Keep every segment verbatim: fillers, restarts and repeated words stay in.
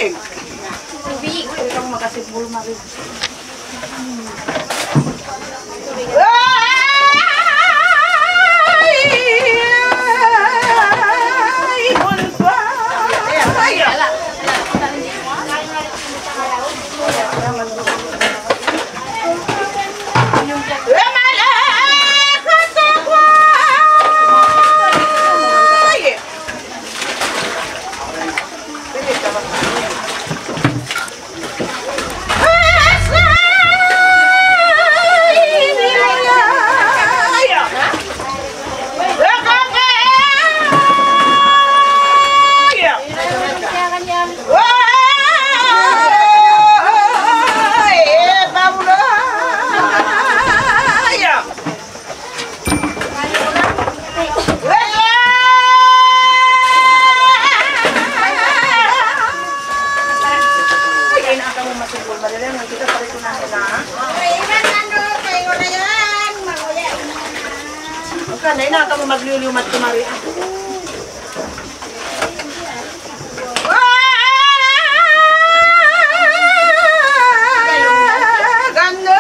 Tubig. Ikaw makasipul, Mari. Ay, na kamu masipul, madali lang kita pa rin na na. Ay, iman nando, kayo na yan, maguya. Huwag ka na, ina kamu magliw-liwmat kumari. Ganda.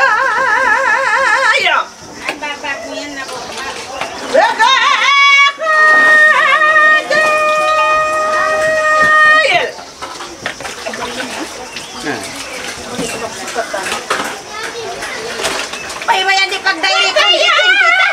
Paibayan di pagdayri kang itin kita.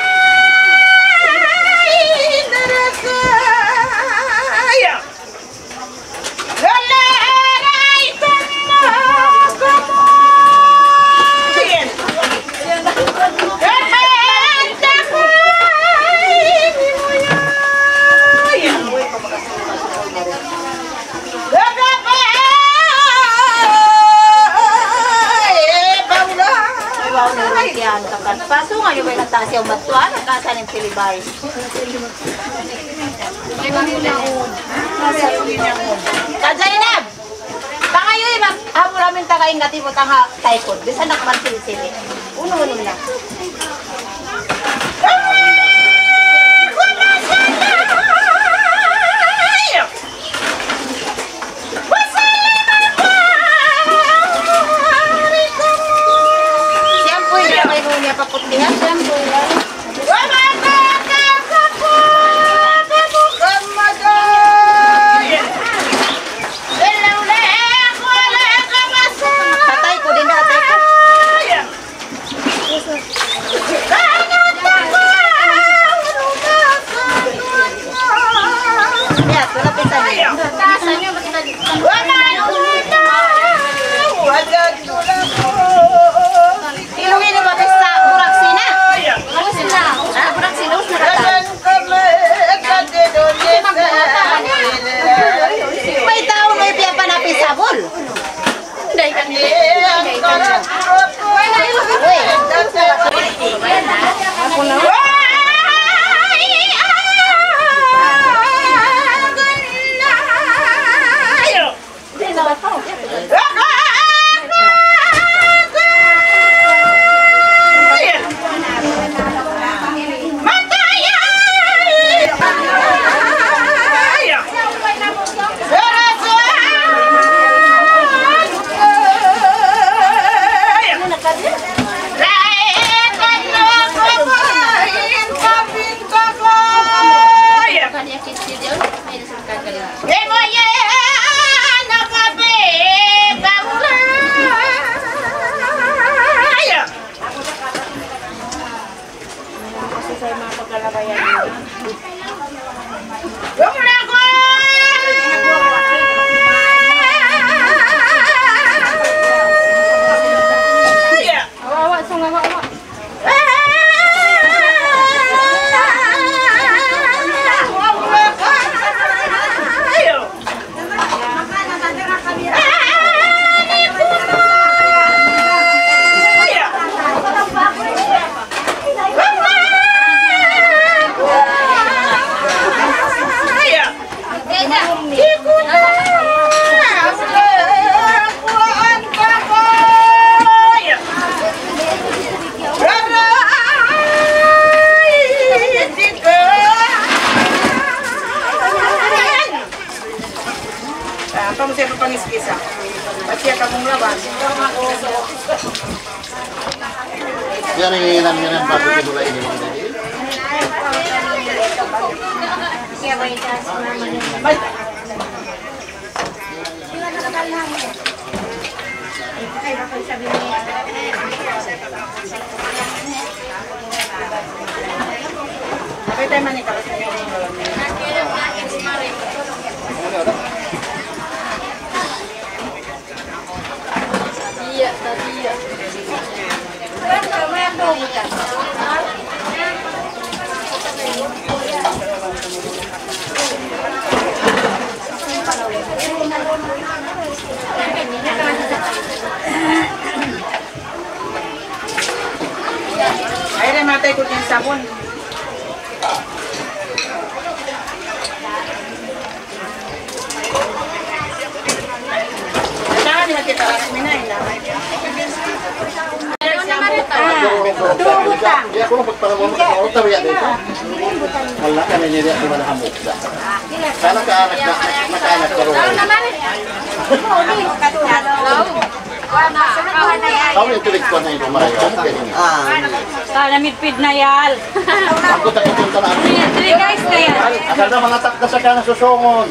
Pasu nga yung may nagtasi ang matuan, nagkasan yung silibay. Ka Zainab! Tangayu, mag-, habul amin taga ingat ibu tanga taikod. Bisa nak mansili-sili. Unu-unu na. Siyampu ini apa ini, apa putih, ha? Siyampu ini. Patay ku, dinda, patay ku. Ya, wala' pa sa niya. Ilu-ilu ba sa urak sina? Yan ang ilan-ilan bago dimulay ini. Ay, na matay ku in sabun. Saan ni makita rasmi na ina? Ah, duwa butang. Iya, kung magpanaw mo, magpanaw mo, tabi yan dito. Wala ka na niya, di ako manahamok. Sana ka anak na, anak ka anak ka rin. Hello. Kau yang tulik ko na yung marayo. Ah. Sana midpid na yan. Ako taga-punta na ako. Three guys na yan. Asal na mga takda sa kanang susungon.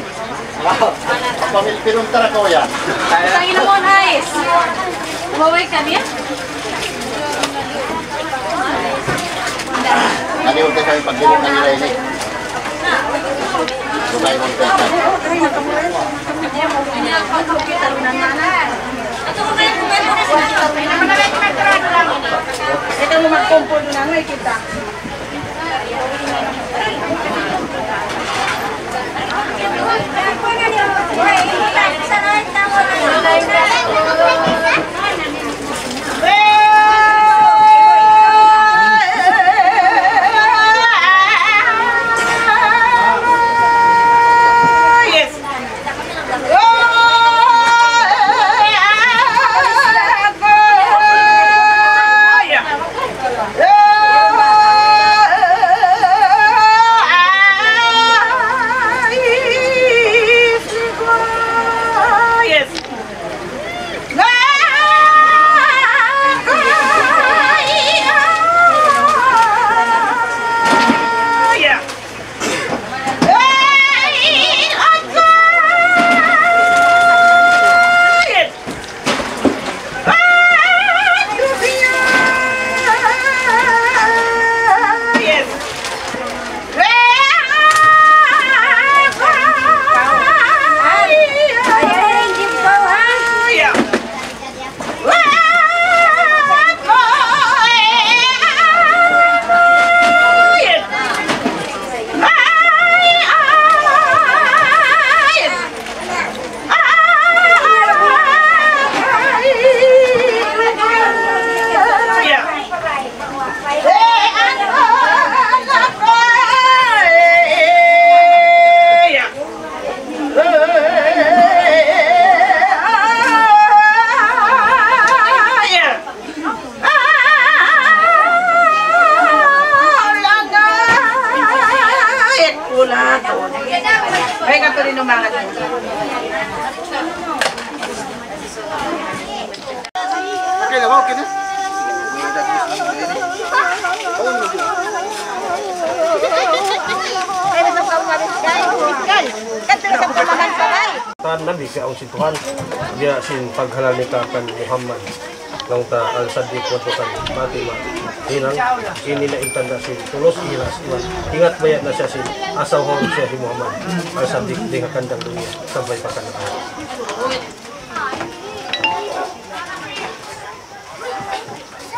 Pamil-, pinunta na ko yan. Tangina mo, nice. Umaway kami, ah. Ano yung kami pagdilip na nila ini? Sumay mong kaya. Kita mo magkumpul na nga kita. Ay, katuloy ng mga Okay na ba? Okay na? Tan Nabi, kay awn sin Tuhan, biya' sin paghalal nikah kan Muhammad, laung ta Al-Saddiq wa kan Fatima, hinang ini na in tanda' sin tulus, ikhlas, iman. Ingat baya' na siya sin asawa siya hi Muhammad Al-Saddiq, di ha kandang dunya, sampay pa kan akhirat.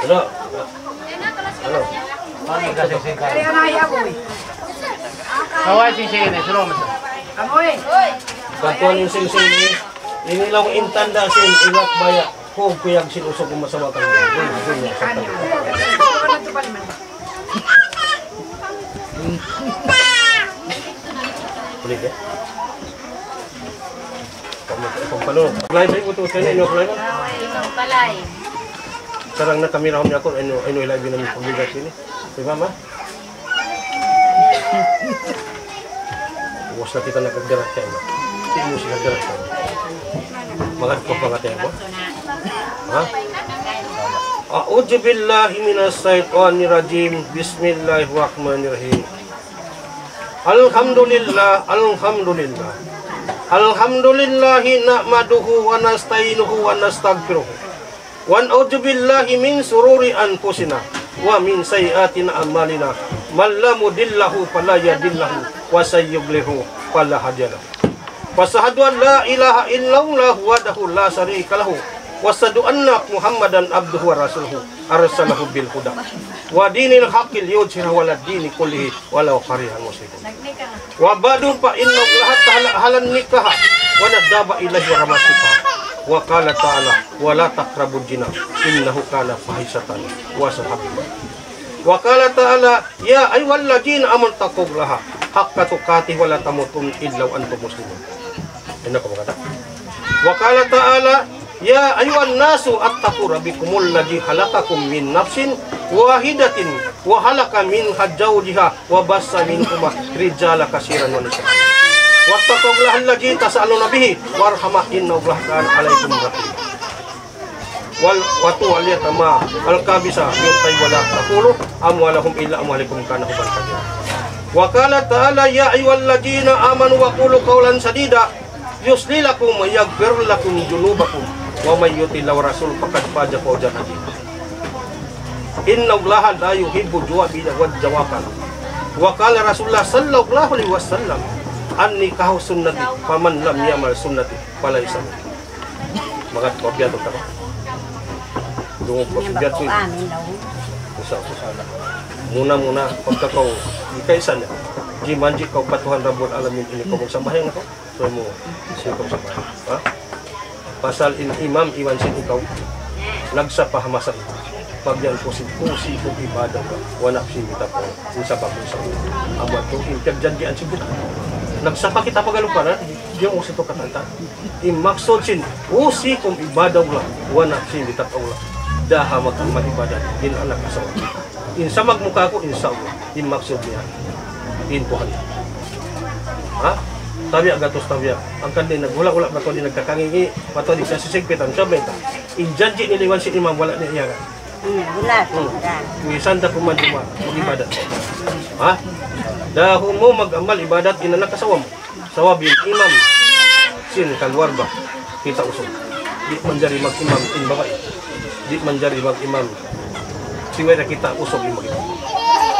Hello. Hello. Kaway singsing ini, sino man? Katuan in singsing ini, ini laung in tanda' sin ingat baya', kuyag sin usug ku masawa kan. Ulit ya. Pampalo. Apply ba yung utusan niya? Ino apply ba? Ino apply? Sarang na kami rahom niya ako. Ino, ino ilay binami pagbigat ini. Di ba, ma? Ubus na kita nagkagdarat kayo. Hindi mo siya nagdarat kayo. Mga ko pangatay mo. أعوذ بالله من الشيطان الرجيم. بسم الله الرحمن الرحيم. الحمد لله، الحمد لله. الحمد لله نحمده ونستعينه ونستغفره. ونعوذ بالله من شرور أنفسنا ومن سيئات أعمالنا. من لا مضل له فلا هادي له ومن يضلل فلا هادي له. وأشهد أن لا إله إلا الله وحده لا شريك له. وأشهد أن محمدا عبده ورسوله أرسله بالهدى ودين الحق ليظهره على الدين كله ولو كره المشركون. وبعد فإن الله تعالى أحل النكاح وندب إليه ورمى السفاح. وقال تعالى: ولا تقربوا الزنا إنه كان فاحشة وساء سبيلا. وقال تعالى: يا أيها الذين آمنوا اتقوا الله حق تقاته ولا تموتن إلا وأنتم مسلمون. Ini aku berkata. وقال تعالى: يا أيها الناس اتقوا ربكم الذي خلقكم من نفس واحدة وخلق منها زوجها وبث منهما رجالا كثيرا ونساء. واتقوا الله الذي تساءلون به والأرحام إن الله كان عليكم رقيبا. وال-، وآتوا اليتامى الخبائث من الطيبات ولا تأكلوا أموالهم إلى أموالكم إنه كان حوبا كبيرا. وقال تعالى: يا أيها الذين آمنوا قولوا قولا سديدا يصلح لكم ويغفر لكم ذنوبكم ومن يطع الله والرسول فقد فاز فوزا عظيما. إن الله لا يحب الجوابين والجوابات. وقال رسول الله صلى الله عليه وسلم: النكاح سنتي فمن لم يعمل سنتي فليس مني. Magad ko biya' to tama. Dungo ko biya' to. Amin daw. Usa, usa. Muna-muna, pagka kaw, ikaisa niya. Di manji kaw pa Tuhan Rabbul Alamin ini kaw magsambahayang to. So mo, siya kaw sambahayang. Ha? Pasal in imam iban sin ikaw, nagsapa ha masa ini. Pagyan ko si, أوصيكم عباد الله ونفسي بتقوى الله. In sabab ko sa' amu yadtu in piyagjanjian sin kita. Nagsapa kita pa galuparan, di' mo sa' to katanta. In maksud sin, أوصيكم عباد الله ونفسي بتقوى الله. Daha mag-, mag-ibadat in anak asawa. In sa' magmuka aku, insya Allah. In maksud niya, in Tuhan. Ha? Tabiya' gatus tabiya'. Hangkan di' naghula'-hula', mataud di' nagkakangi', mataud di' nagkasisigpitan, sabab mayta'. In janji' nila iban sin imam wala' niya iyaga. Hmm, bulat. Hmm. Misan da kuman juma, mag-ibadat. Ha? Dahun mu mag-amal ibadat in anak asawa mu. Sabab in imam sin kaluarga kita usug. Di' manjari mag-imam in babai. Di' manjari mag-imam. Siway da kita usug in mag-imam.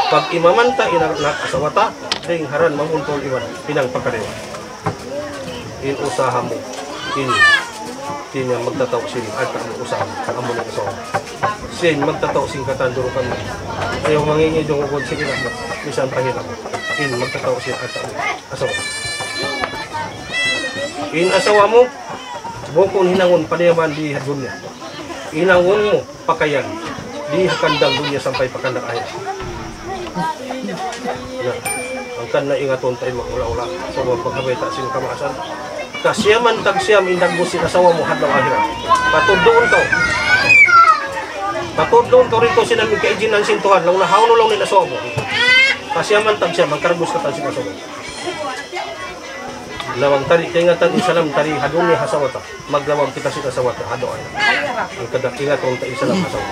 Pag-imaman ta in anak asawa ta, dayn ha daran mamuntul iban hinang pagkadaiwa. In usaha mu, in, in magtataw sin alta' mu usaha mu, amu na usaha mu. Sin magtataw sin katandurukan mu. Ayaw mangingi' dungugod sin ina' mu, misan pa ina' mu. In magtataw sin alta' mu, asawa mu. In asawa mu, bukun hinangun panayaman di ha dunya. Hinangun mu, pakayan. Di ha kandang dunya sampay pa kandang ahirat. Na, hangkan na ingatun ta in maghula'-hula'. Sabab pagkabayta' sin kamaasan. Kasiyaman tagsiyam in dagbus sin asawa mu ha adlaw ahirat. Patudluun kaw. Patudluun kaw didtu sin amu in kaijinan sin Tuhan. Laung niya hawnu laung in asawa mu. Kasiyaman tagsiyam, magkargus katan sin asawa mu. Lawang ta di' kaingatan in salam ta di ha dunya ha asawa ta. Maglawang kita sin asawa ta ha dunya. In kada ingat orang ta in salam ha asawa.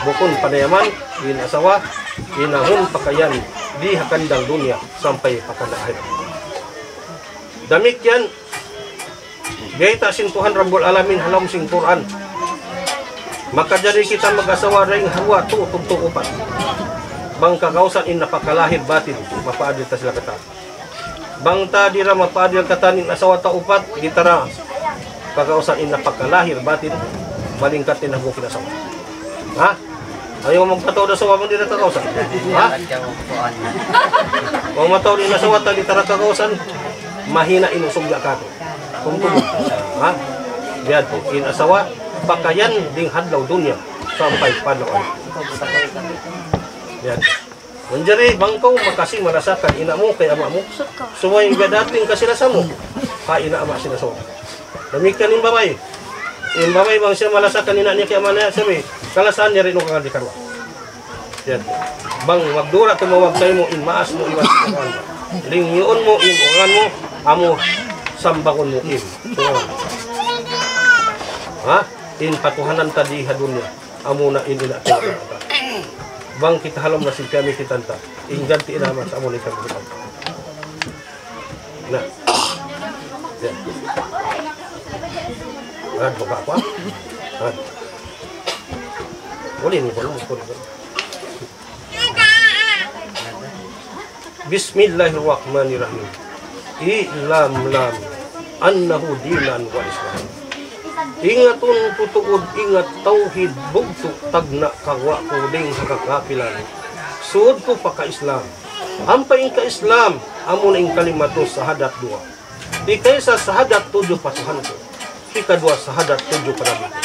Bukun panayaman, in asawa, hinangun pakayan, di ha kandang dunya, sampay pa kandang ahirat. Damikkiyan, bayta' sin Tuhan Rabbul Alamin ha lawm sin Qur'an. Makajari kita mag-asawa dayn ha duwa, tū, tū, upat. Bang kakausan in napakalahir batin, mapaadil ta sila katan. Bang ta di' da mapaadil katan in asawa ta upat, di' ta da kakausan in napakalahir batin, malingkat in hambuuk in asawa. Ha? Ayaw magpataud asawa mu di' da kakausan. Ha? Bang mataud in asawa ta di' ta da kakausan, mahina in usug niya katu'. Kung tuud. Ha? Biya' tu, in asawa, pakayan dayn ha adlaw dunya, sampay pa adlaw ahirat. Biya' tu. Manjari bang kaw makasi malasakan ina' mu kay ama' mu. Subay gadating kasi rasa mu. Ha ina' ama' sin asawa. Damikkiyan in babai. In babai bang siya malasakan ina' niya kay ama' niya, sabi, kalasahan niya rin kang di' karuwa. Yan. Bang magdura tumawag kaymu in maas mu iban sin Qur'an. Lingiun mu in Qur'an mu, amu sambangun mu in Qur'an. Ha? In patuhanan ta di ha dunya, amuna in ina' ta. Bang kita ha lawm nasib kiyamikitan ta, in ganti' na man sa amuna in kami kita. Na. Ya. Rad, buka apa? Rad. Boleh ni, boleh, boleh, boleh. بسم الله الرحمن الرحيم. الم لام أنه دينا وإسلام. Ingatun ku tuud, ingat tawhid, bugtu' tagna' kaguwa' ku dayn ha kakapilan. Sud ku pa ka-Islam. Ampa in ka-Islam, amuna in kalimatu sahadat duwa. Hikaysa sahadat tudju pa Tuhan ku. Hikaduwa sahadat tudju pa Nabi ku.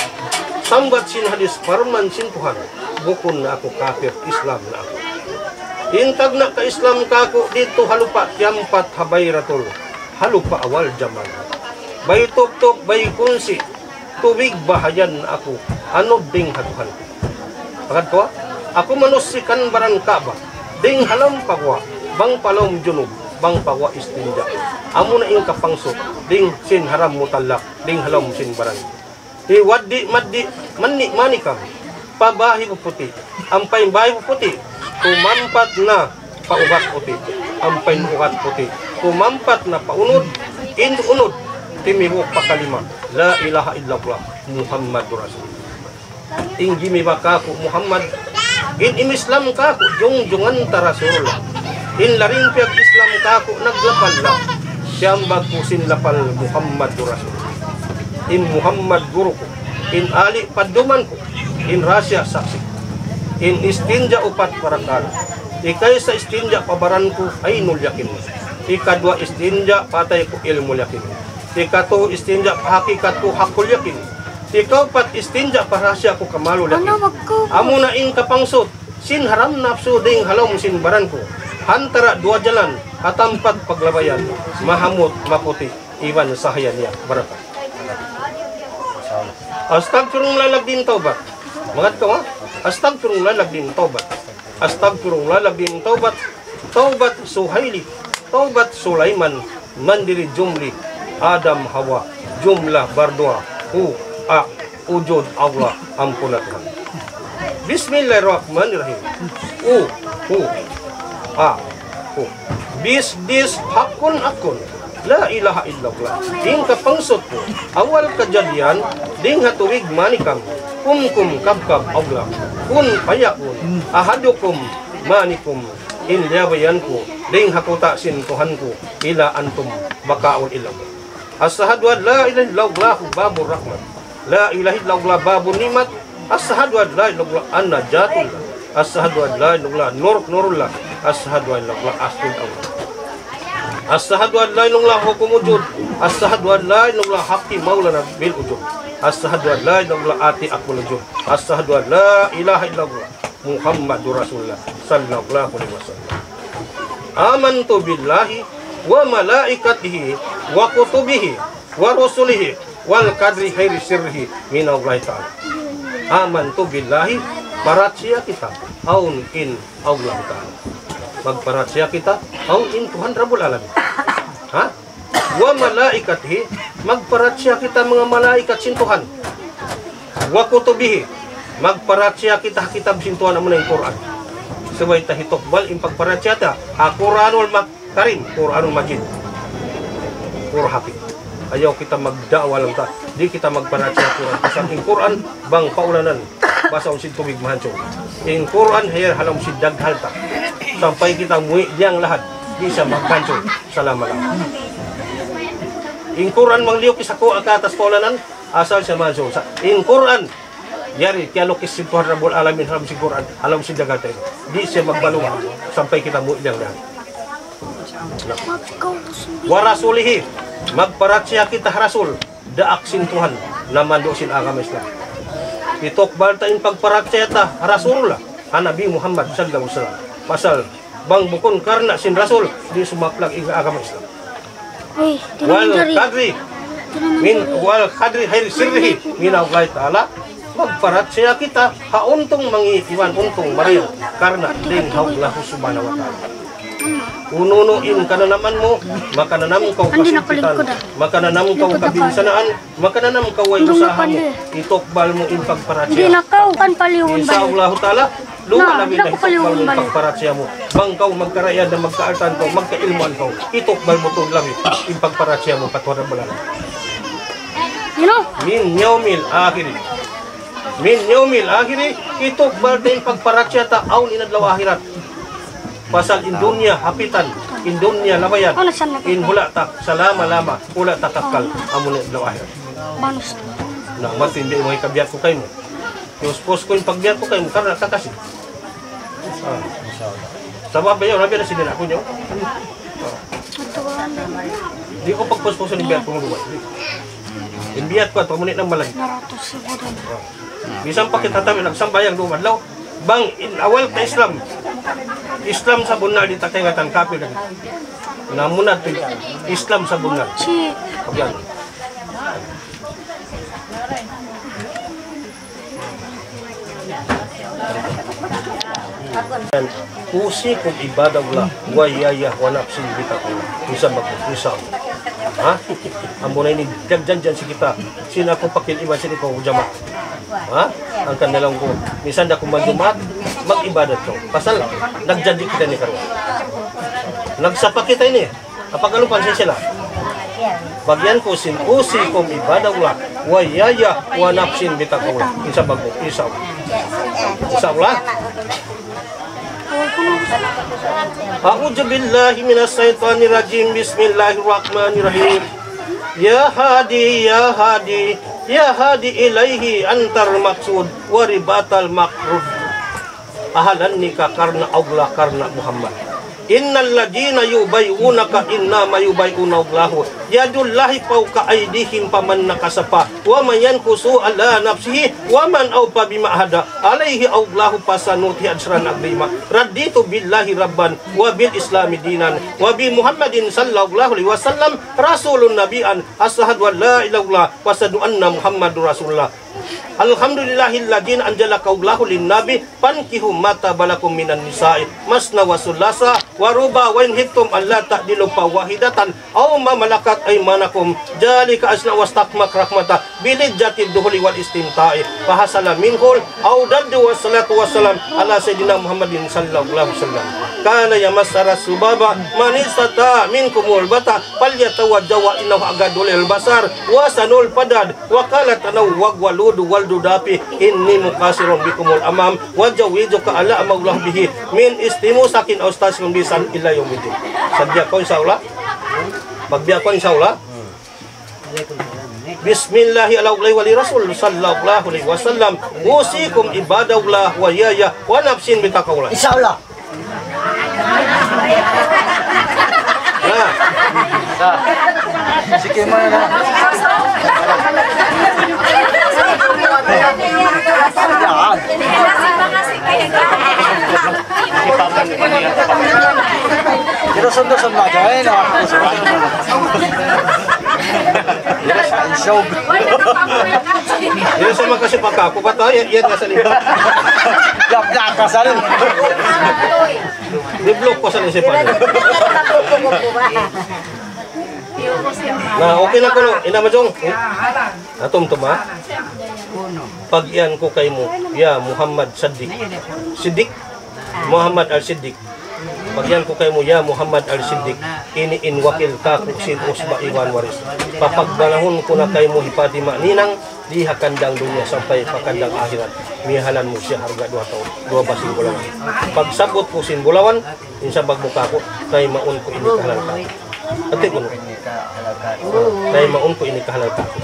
Sambat sin hadis parman sin Tuhan, bukun na aku kapir, Islam na aku. In tagna' ka-Islam kaku' didtu ha lupa' kiyampat ha bayratul, ha lupa' awal jaman. Bay tuptup, bay kunsi, tubig bahayan na aku, anud dayn ha Tuhan ku. Pagad kaw, aku manusikan baran Ka'bah, dayn ha lawm paguwa', bang pa lawm junub, bang paguwa' istinja. Amuna in kapangsut, dayn sin haram mutallak, dayn ha lawm sin baran. Hi waddi maddi, manni manikam, pa bahi puputi', ampa in bahi puputi', tumampat na pa ugat puti', ampa in ugat puti', tumampat na pa unud, in unud, timibuk pa kalima, La ilaha illallah, Muhammadur Rasulullah. In gimiba kaku' Muhammad, in imislam kaku' jungjungan ta Rasulullah. In laring piyag-Islam kaku' naglapal la, siyambag ku sin lapal Muhammadur Rasulullah. In Muhammad guru ku, in ali padduman ku, in rahasiya saksi'. In istinja upat parakala'. Hikaysa istinja pa baran ku, aynul yakin. Hikaduwa istinja pa atay ku, ilmul yakin. Hikatu istinja pa hakikat ku, haqqul yakin. Hikaupat istinja pa rahasiya ku, kamalul yakin. Amuna in kapangsut sin haram napsu dayn ha lawm sin baran ku. Ha antara' duwa jalan, ha tampat paglabayan, mahamut, maputi', iban sahaya niya, barakat. Astagfirullah, lagdi in tawbat. Mangad kaw, ha? Astagfirullah, lagdi in tawbat. Astagfirullah, lagdi in tawbat. Tawbat Suhaili, tawbat Sulaiman, mandiri jumli, Adam Hawa, jumla barduwa, hu, a, ujud Allah, ampuna Tuhan. Bismillahirrahmanirrahim. U, hu, a, hu. Bis, dis, hakun, akun. La ilaha illallah. In kapangsut ku, awal kajadian, dayn ha tubig manikam, kum, kum, kab, kab, Allah. Kun, fayakun. Ahadukum, manikum. In liyabayan ku, dayn ha kuta' sin Tuhan ku, ila antum, baqa'un illallah. Ashhadu an la ilaha illallah babur rahmah. La ilaha illallah babun ni'mat. Ashhadu an la ilaha illallah an-najatullah. Ashhadu an la ilaha illallah nur nurullah. Ashhadu an la ilaha illallah aslul awwal. Ashhadu an la ilaha illallah hukum wujud. Ashhadu an la ilaha illallah haqqi maulana bil wujud. Ashhadu an la ilaha illallah ati akmal wujud. Ashhadu an la ilaha illallah Muhammadur Rasulullah sallallahu alaihi wasallam. Amantu billahi wa malaikatihi wa kutubihi wa rusulihi wal qadri khairi sirrihi minallahi ta'ala. Amantu billahi, parachaya kita awn in Allah Ta'ala. Magparachaya kita awn in Tuhan Rabbul Alamin. Ha? Wa malaikatihi, magparachaya kita manga malaikat sin Tuhan. Wa kutubihi, magparachaya kita ha kitab sin Tuhan, amuna in Qur'an. Subay ta hitukbal in pagparachaya ta ha Qur'anul Mak-, Karim, Qur'anul Majid. Pura hapit. Ayaw kita magda'wa lang ta. Di' kita magparachaya Qur'an. Pasal in Qur'an, bang paulanan, basahun sin tubig mahansug. In Qur'an, hiyar ha lawm sin daghal ta. Sampay kita muwi' diyang lahat. Di' siya maghansug. Salama-lama. In Qur'an mangliyukis ha ku-, ha katas paulanan, asal siya mansug. Sa-, in Qur'an, yari, kiyalukis sin Tuhan Rabbul Alamin ha lawm sin Qur'an, ha lawm sin daghal ta ini. Di' siya magbaluwa, sampay kita muwi' diyang lahat. Wa rasulihi, magparachaya kita ha Rasul, daak sin Tuhan, namandu' sin agama Islam. Hitukbal ta in pagparachaya ta ha Rasulullah, ha Nabi Muhammad sallallahu alaihi wasallam. Pasal, bang bukun karna' sin Rasul, di' sumaplag in agama Islam. Wal qadri min, wal qadri khairi sirrihi min Allah Ta'ala. Magparachaya kita ha untung mangi' iban untung marayaw karna' dayn ha Allah Subhanahu wa Ta'ala. Unu-unu in kananaman mu, makananam kaw kasigpitan, makananam kaw kabinsanaan, makananam kaw way usaha mu, itukbal mu in pagparachaya. Insya Allahu Ta'ala, lupa na biya' na itukbal mu in pagparachaya mu. Bang kaw magkarayawan, magkaaltaan kaw, magkailmuan kaw, itukbal mu tuud labi in pagparachaya mu pa Tuhan Rabbul Alamin. Min yawmil akhiri. Min yawmil akhiri, itukbal ta in pagparachaya ta awn in adlaw akhirat. Pasal in dunya hapitan, in dunya labayan, in hula' ta salama-lama, hula' ta kakkal, amu na in adlaw akhirat. Na, mati in di' mu hikabiat ku kaymu. Puspus ku in pagbiat ku kaymu, karna' kakasi. Ah. Sabab biya' na, biya' na sin di' na ku niyu. Ah. Di' ku pagpuspusun in biat ku duwa. In biat ku, amu ini na malagi. Ah. Misan pa kita tabi nagsambahayang duwa adlaw. Bang in awal ta Islam. Islam sabunnal, di' ta kaingatan kapir lagi'. Na, amu na tuud Islam sabunnal. Pagyan. أوصيكم عباد الله وإياي ونفسي بتقوى الله. Insya Allah, insya Allah. Ha? Amu na ini, janjian sin kita. Sin aku pakil iman sin ikaw jamaah. Ha? Hangkan na laung ku, misan da ku magjumaat, mag-ibadat kaw. Pasal, nagjanji' kita ini karuwa. Nagsapa kita ini. Apa kalupahan sin sila? Bagian ku sin أوصيكم عباد الله وإياي ونفسي بتقوى الله. Insya Allah, insya Allah. Insya Allah. أعوذ بالله من الشيطان الرجيم. بسم الله الرحمن الرحيم. يا هادي، يا هادي، يا هادي إليه أنت المقصود ورباط المقصود. Ahalan nika karna' Allah, karna' Muhammad. إن الذين يبايعونك إنما يبايعون الله يد الله فوق أيديهم فمن نكث فمن ينكث على نفسه ومن أوفى بما عاهد عليه الله فسنؤتيه أجرا عظيما. رضيت بالله ربا وبالإسلام دينا وبمحمد صلى الله عليه وسلم رسولا نبيا أشهد أن لا إله إلا الله وأشهد أن محمدا رسول الله. الحمد لله الذي أنزل قوله للنبي فانكحوا ما طاب لكم من النساء مثنى وثلاث ورباع وإن خفتم ألا تعدلوا فواحدة أو ما ملكت أيمانكم ذلك أدنى أن تعدلوا أقرب للتقوى. بلذة الدخول والاستمتاع فحصل منه الأوضاع والصلاة والسلام على سيدنا محمد صلى الله عليه وسلم. قال يا معشر الشباب من استطاع منكم الباءة فليتزوج فإنه أغض للبصر وأحسن للفرج وقال تعالى وهو الودود الودود إني مكثر بكم الأنام وأزوجك على ما ألح به من استمساك أو تمسك بإحسان إلى يوم الدين. Sadja kaw, insya Allah. Pagbiya' kaw, insya Allah. بسم الله على الله ولرسول صلى الله عليه وسلم. أوصيكم عباد الله وإياي ونفسي بتقوى الله. Insya Allah. Na. Sige, mana? Yan. Kita sunda-sunda aja, eh, no? Yes, ay, siyog. Yan sa makasi pagkaku, ba't, ah, yan, yan, nasa likod. Yak, yak, kasal. Di-block ku sa isipan. Na, okay na kunu', Ina' Majong. Atum tuma. Pag-iyan ku kaymu, ya Muhammad Saddiq. Siddiq? Muhammad Al-Siddiq. Pag-iyan ku kaymu, ya Muhammad Al-Siddiq. Ini in wakil kaku' sin usba iban waris. Papagbanahun ku na kaymu hi Fatima Ninang, di ha kandang dunya sampay pa kandang ahirat. Mihalan mu siya harga duwa taun, duwa basing bulawan. Pagsabbut ku sin bulawan, in sabab mu kaku', taymaun ku ini kahalal kaku'. Ati kunu'. Taymaun ku ini kahalal kaku'.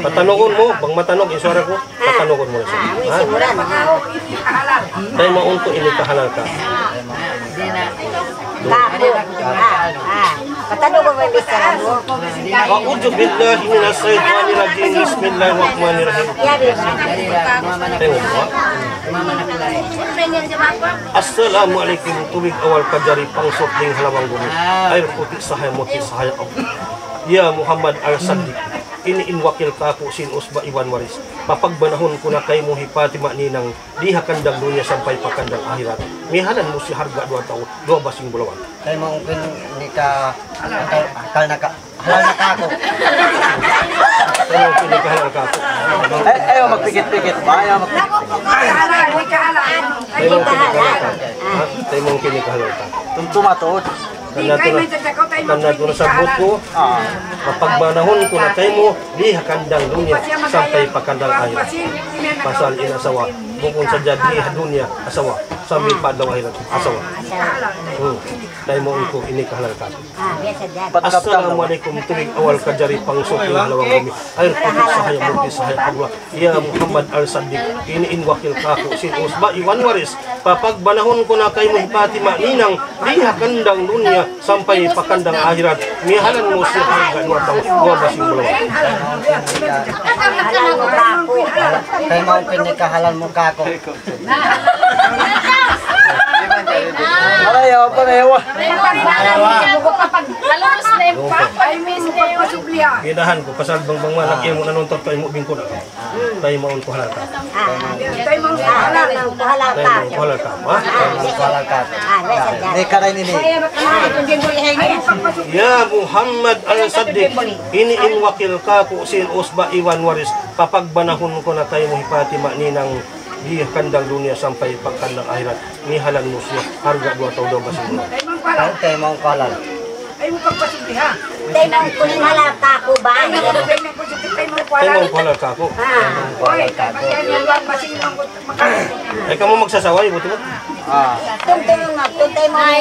Patanugun mu, bang matanog in suwara ku, patanugun mu na siya. Ha? Taymaun ku ini kahalal kaku'. Kaku'. Ah, ah. Patanugun mu in bichara mu. أعوذ بالله من الشيطان الرجيم. بسم الله الرحمن الرحيم. Ya, Assalamu alaykum, tubig awal kajari, pangsuting halawang gumi. Air puti' sahaya, muti' sahaya, oh. Ya Muhammad Al-Saddiq. Ini in wakil kāku' sin usba' iban waris. Papagbanahun ku na kaymu hi Fatima ninang di ha kandang dunya sampay pa kandang ahirat. Mihalan mu siya harga' duwa tau, duwa basing bulawan. Kaymu in nika, akal, akal na ka, halal na kāku'. Kaymu in nika halal kāku'. Eh, ayaw magpikit-pikit. Ayaw magpikit-pikit. Kaymu in nika halal kāku'. Ha? Kaymu in nika halal kāku'. Tumtuma tuud. Karna' tuud na, karna' tuud na sabbut ku, ah, papagbanahun ku na kaymu, di ha kandang dunya, sampay pa kandang ahirat. Pasal in asawa, bukun sadja di ha dunya, asawa, sambil pa adlaw ahirat, asawa. Hmm. Kaymu in ku, ini kahalal ka. Assalamu alaykum, tubig awal kajari pangsuki ha lawang bumi. Air putih sahaya mulki sahaya Allah. Ya Muhammad Al-Saddiq, ini in wakil kāku' sin usba' iban waris. Papagbanahun ku na kaymu hi Fatima ninang di ha kandang dunya sampay pa kandang ahirat. Mihalan mu siya harga' duwa tau, duwa basing bulawan. Halal mu kāku'. Kaymu in nika halal mu kāku'. Ayaw, ayaw. Halus na in papa, miss na in. Ginahan ku, pasal bang, bang malaki mu nanuntot kaymu bingkun aku. Kaymu in ku halal ka. Ah, kaymu in ku halal ka. Kaymu in ku halal ka. Ha? Ah, yes, sir. Ah, yes, sir. Ini ka rin ini. Ya Muhammad Al-Saddiq, ini in wakil kāku' sin usba' iban waris. Papagbanahun ku na kaymu hi Fatima ninang di ha kandang dunya sampay pa kandang ahirat. Mihalan mu siya harga' duwa tau, duwa basing bulawan. Kaymu in ku halal. Kaymu in ku halal kāku'. Kaymu in ku halal kāku'. Ah. Ay, kamu magsasawa, ibu tu. Ah. Tumtulun mag-, tumtay mu. Ay,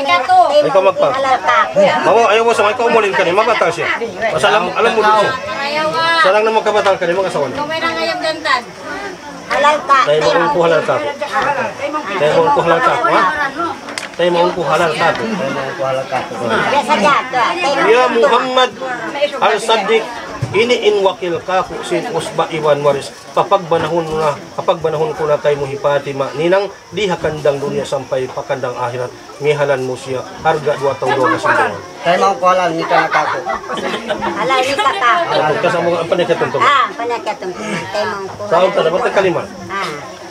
kamu magpa-, halal kāku'. Mamu, ayaw mu sa, ikaw mulin ka ni, mabatal siya. Pasal alam, alam mu siya. Sarang na magkabatal ka ni, mag-asawa na. Halal ka. Kaymu in ku halal kāku'. Kaymu in ku halal kāku', ha? Kaymu in ku halal kāku'. Kaymu in ku halal kāku'. Biya' sadja, tuwan. Kaymu in ku. Ya Muhammad Al-Saddiq, ini in wakil kāku' sin usba' iban waris. Papagbanahun na, papagbanahun ku na kaymu hi Fatima ninang di ha kandang dunya sampay pa kandang ahirat. Mihalan mu siya harga' duwa tau, duwa basing bulawan. Kaymu in ku halal nika na kāku'. Halal nika kāku'. Ah, pagkasa mu, ang panay katumtum. Ah, ang panay katumtum. Kaymu in ku halal. Sa'un ka na, ba't kalima? Ah.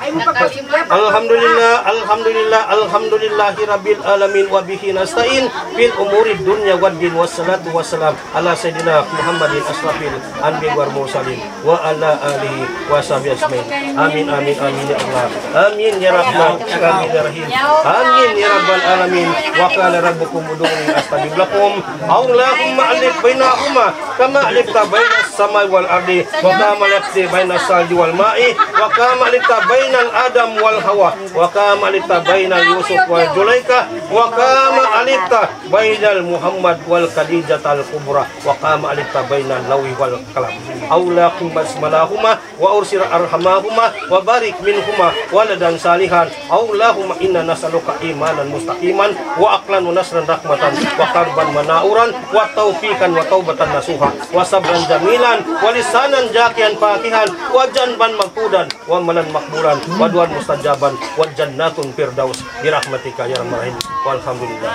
Alhamdulillah, alhamdulillah, alhamdulillahi rabbil alamin, wa bihi nasta'in fil umuri dunya wad din, wassalatu wassalam ala sayyidina Muhammadin asrafil anbiya wal mursalin. Wa ala alihi wa sahbihi ajma'in. Amin, amin, amin, ya Allah. Amin, ya Rahman. Amin, ya Rahim. Amin, ya Rabbal alamin. Wa qala rabbukum ud'uni astajib lakum. Allahumma allif bainahuma kama allafta bainas samai wal ardi. Wa kama allafta bainas salji wal ma'i. Wa kama allafta baina Adam wa Hawa. Wa kama allafta baina Yusuf wa Zulaikha. Wa kama allafta baina Muhammad wa Khadijatal Kubra. Wa kama allafta bainal lawhi wal qalam. Awlahuma asmalahuma wa arsil arhamahuma wa barik minhuma waladan salihan. Allahumma inna nas'aluka imanan mustaqiman wa aqlan wa nasran rahmatan wa qalban manauran wa tawfiqan wa tawbatan nasuha wa sabran jamilan wa lisanan zakiran fakihan wa janban maghfuran wa amalan maqbulan wa du'an mustajaban wa jannatun firdaus. Bi rahmatika ya arhamar rahimin. Walhamdulillah.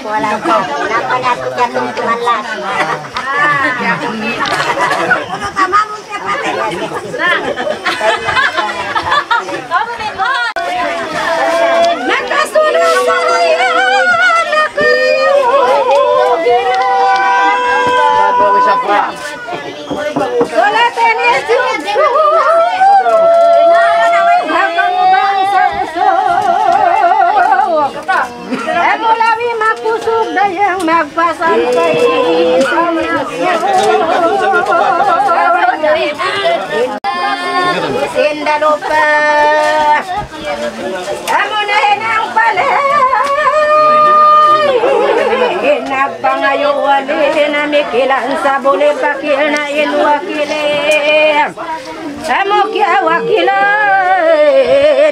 Wala pa. Napa na kita tumtuman last? Nakasunod sa Mulawi makusug dayang magpasampay. Sinda lupa. Amu na in ang palay. Nagpangayu wali na mikilan sa buli pakil na in wakili. Amu kiyawakilan,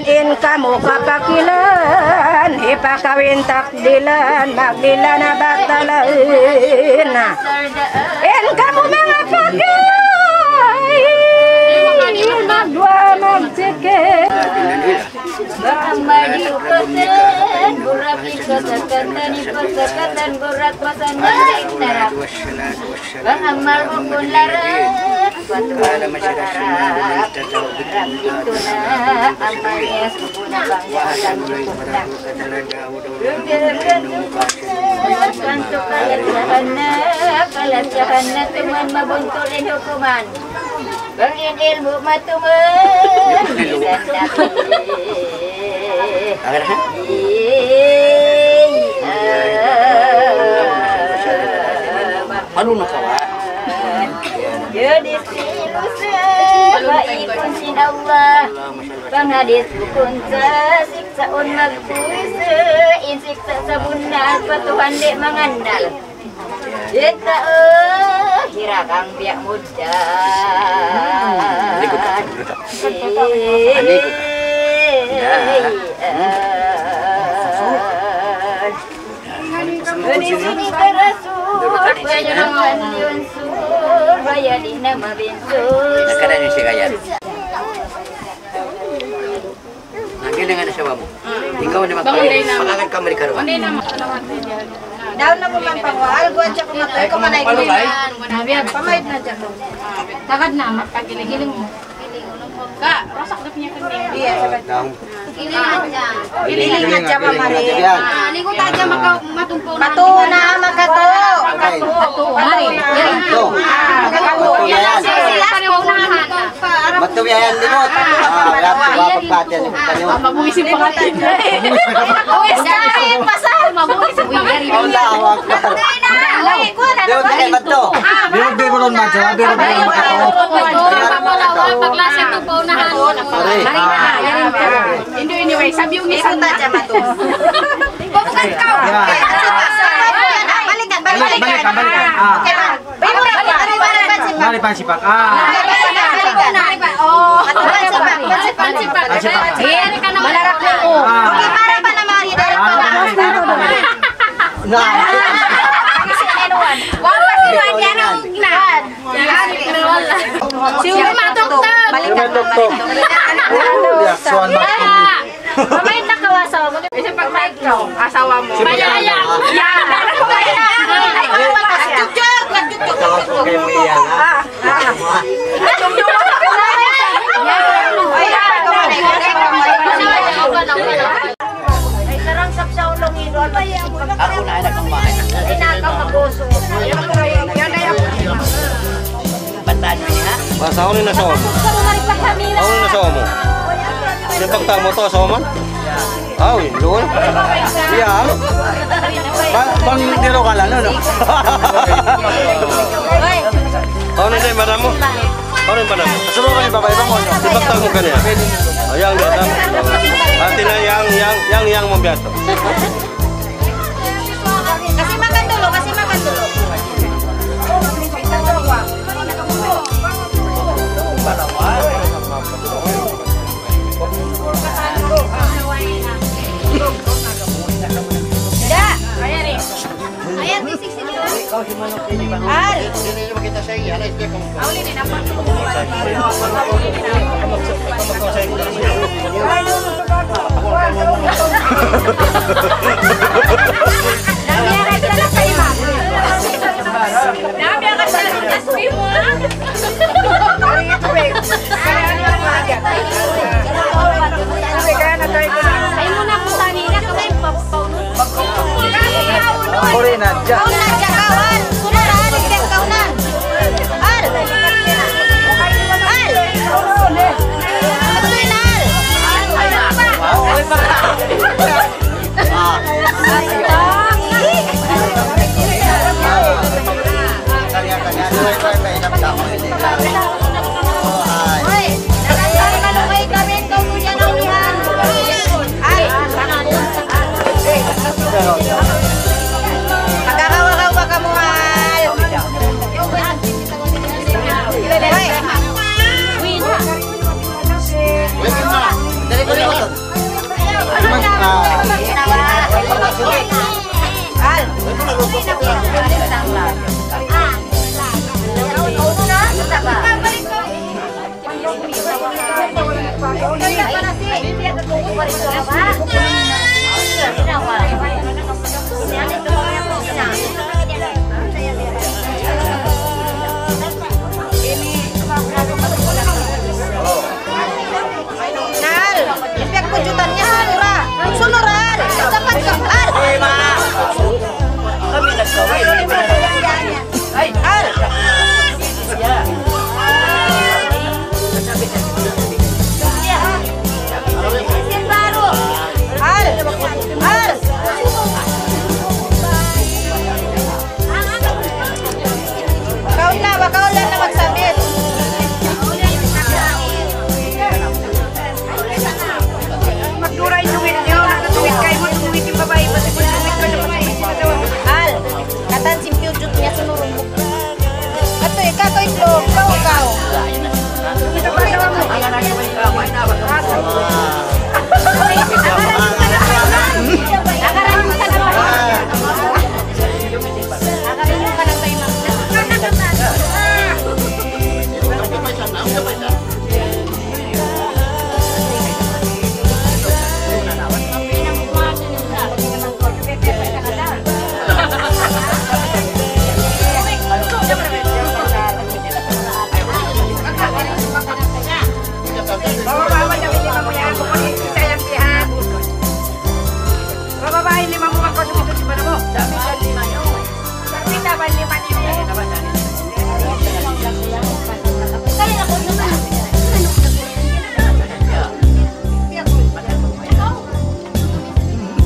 in kamu kapakilan, hipakawin takdilan, magdila na batalan. In kamu manga pakay, magduwa magsikil. Tani pasakatan gurat pasan manjik tarak. Bang amal bukun larat. Patu parat. Rabbit tuna amal niya sukuna bang amal bukun larat. Kantu kalat jahanna, kalat jahanna tuman mabuntul in hukuman. Bang in ilmu' matuman. Agar ha? Palu na kawa. Jadi silu sa baikun sin Allah. Pangadis bukun sa siksaun magpuisa. In siksa' sabunnal pa Tuhan di' mangannal. Kita, eh, hira kang biya' muda. Anikut. Anikut. Ini sini ka Rasul, kaya naman yun sur, kaya di' na mabinsur. Nagkadaan yung sigayan. Nanggilingan na siya mu. Ikaw naman. Bangun day naman. Pangangan ka, Mari Karuan. Bangun day naman. Daun na mu man pangwaal, guwan siya kumatay, kumanay, kumanay. Pamaid na siya. Tagad na, magpagiling-giling mu. Ka, rosak na niya kami. Iya, tagad. Daun. Gilingan siya. Gilingan siya, mamari. Ah, ligo tayo siya, maka-, matumpaw na. Matunaw, makatunaw. Matunaw. Matunaw. Matunaw. Matunaw. Matunaw yan, limot. Ah, wala pa, wala pa, pati, ano, kanya. Ah, mabuhisin pa nga tayo. Uy, sa akin, pasal, mabuhisin pa nga tayo. Allahu Akbar. Uy, kuha na naman. Di ba, di ba, di ba, di ba, di ba, Paglasa ito pa unahan. Pare. Hindi, anyway, sabi yung isa na. Bukas ka. Balikan, balikan. Balikan, balikan. Ah. Mari pansipak. Ah. Pansipak. Malarak na, oh. Ah. Okay, para pa naman, para pa. Ah, para pa. Na. Siya matuktok. Balikan, balikan. Mamay na kaw asawa mu. Isa pag may ikaw, asawa mu. Mayaya. Yan. Asawa ko kayo mo yan, ha? Ay, karangkap sa ulong ino. Ako na anak ng bahay. Ay, nakaw maguso. Bataan mo niya? Basta ako na sa omo. Ako na sa omo. Siyempre, tamo to, sa oman? Aw, yun, doon. Iya, ano? Ba-, bang hindi ro ka lang, ano? Ano na yung madam mo? Ano yung madam mo? Suruh kami, babae, bang, ano? Siyempre, tamo ka niya. Ayan, madam. Ate na yang, yang, yang, yang mo biyato. Kasi makan dulu, kasi makan dulu. Da. Ayan, ayan, di sixty nila. Al. Ay, muna po kanina, kamay pa. Kuri na dyan. Kaun na dyan, kawan. Sunod, Al, dyan, kaunan. Al. Al. Ito na, Al. Hoy, nakasabi malugay kami, ikaw po yan ang ulan. Ay. Magkakawa-kawa ka, Muhal. Hoy. Dali ko rin. Al.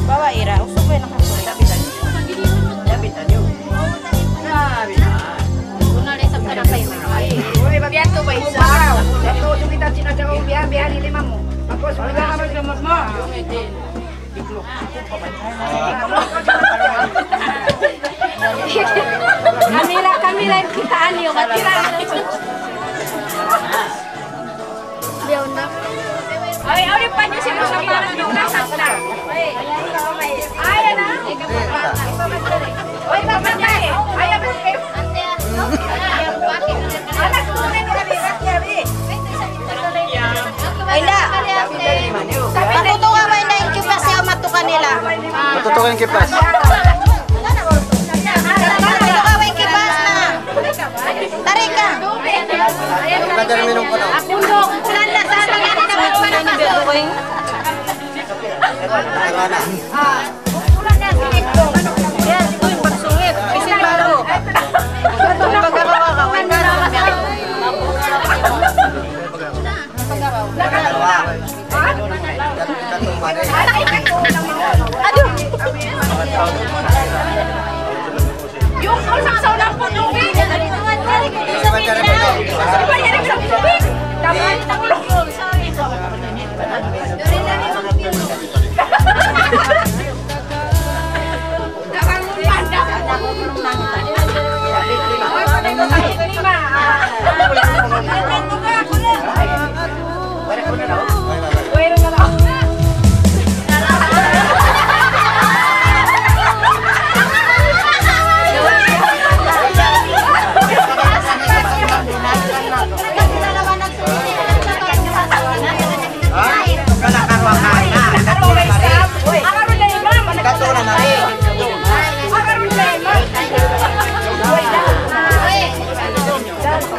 Bawa ira, usug ba na kaso? Uy, babiyan to ba isa? Ito, usug kita, sinadya ko, biya, biya, ni lima mo. Tapos, wala ka mag-, Kamila, kamila in kitaan niyu, matira. Biyaun na. Ay, ay, pa niyo sila sa mga nung nasa na. Ay, na. Oy, papatay. Ay, ay, ay. Anak ko na nung nabira siya, eh. Ay, na. Patutukan mo, Inday, in kipas siya, matukan nila. Matutukan in kipas. Matutukan mo in kipas na. Tarik ka. Nagkadal minum ko na. Ulan na sa atin, yan, dapat pa na. Yes, uy, pagsungit. Bisin baro. Pagkakawa ka, uy, na. Aduh. Yung sa, sa unang po, tubig. Di ba yan sa tubig? Dapat, dapat.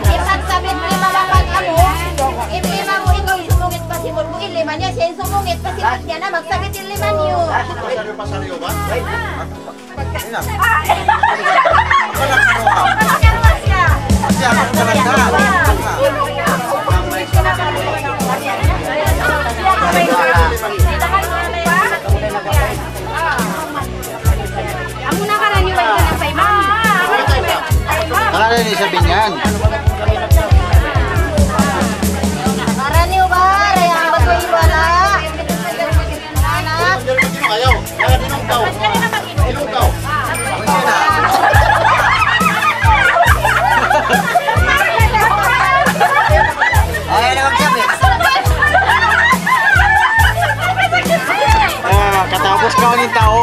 Ipagsabit lima lapan amu, in lima mu ikaw in sumungit pa simud mu, in lima niya siya in sumungit pa simud niya na, magsabit in lima niyu. Amu na karaniwan ka na pa imam. Ang ano yung sabi niyan? Karaniw ba? Raya ang bago iwala. Ayaw. Ayaw, dinungkaw. Dinungkaw. Ay, na magsabi. Ah, katapos ka ng tao.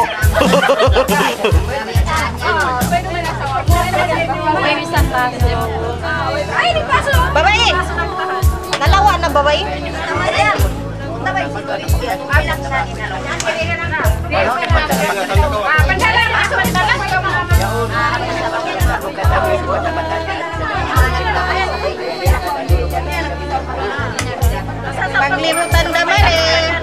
Babai! Nalawa' na, babai. Paglibutan da mari.